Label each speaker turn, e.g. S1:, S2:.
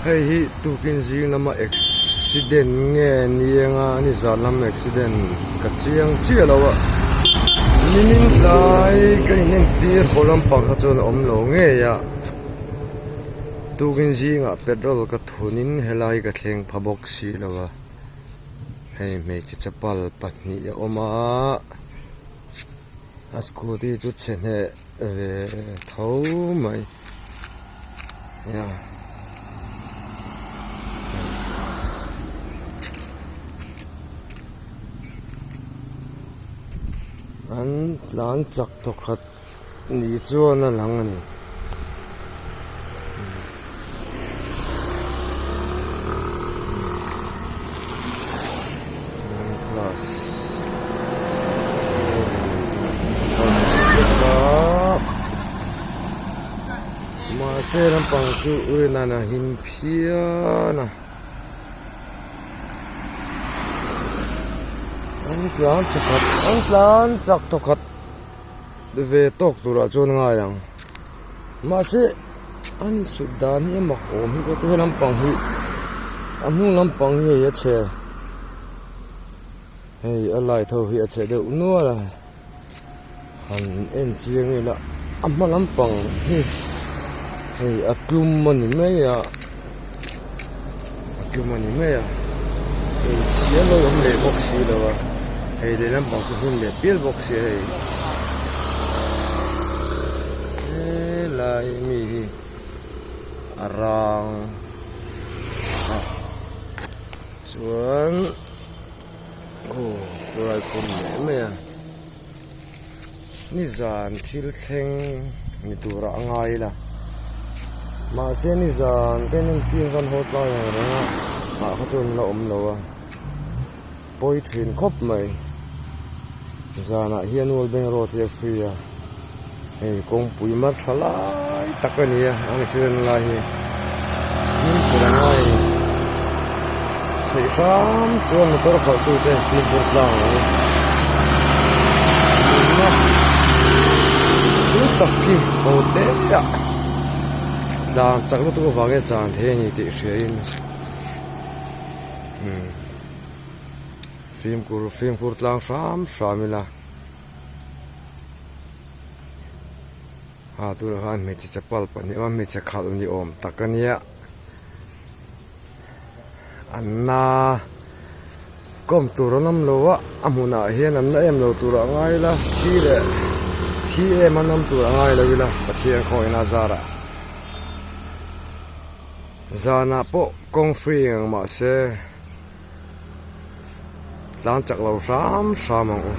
S1: Hei hi tukin zing lama accident nge nianga nizan lam accident ka chiang chiah lo a nimin tlai ka inentir haw lampang kha chuan a awm lo ngei a tukin zingah petrol ka thunin helai ka thleng pha bawk si lo a hei hmeichhe chapal pahnih a awm a a scooty chu chhe hneh ve tho mai. An tlan chak tawkhat ni chuan a lang a ni. Mahse lampang chu rinana him phian a an tlan chakhat an tlan chak thawkhat ve tawk turah chuan a ngai ang mahse a ni sut dan hi a mak awm hi ka ti he lampang hi a hnung lampang hi hei a chhe hei a light ho hi a chhe deuh nual a. Han en chiang ila a hma lampang hi hei a tlum a ni mai a a tlum a ni mai a hei chhia lo awm leh bawk si lo a hei leh lampang chu hun leh pial bawk sia hei helai mi hi a rang a chuan. Aw khawlai khawm mai mai a nizan thil thleng ni turah a ngai ila mahse nizan ka inentir khan haw tlai ang reng a ah kha chuan la awm lo a pawi thin khawp mai zanah hian World Bank road hi a free a hei kawngpui mar tha lai tak a ni a an accident lai hi fimkhur a ngai a ni theih hram chuan motor khalh tu te fimkhur tlang ang u nunna chu tak hi ho te ah tlan chak lutuk avangin a chan thei a ni tih hria in umm fimkhur fimkhur tlang hram hram ila. A tunah khan hmeichhe chapal pahnih awm a hmeichhe khalh ni awm tak a nia an na kawm tur an awm lo a a hmunah hian an na em lo tur a ngai ila thi leh thi em an awm tur a ngai lo ila Pathian khawngaihna a zarah zanah pawh kawng free ang mahse. Tlan chak lo hram hram ang u.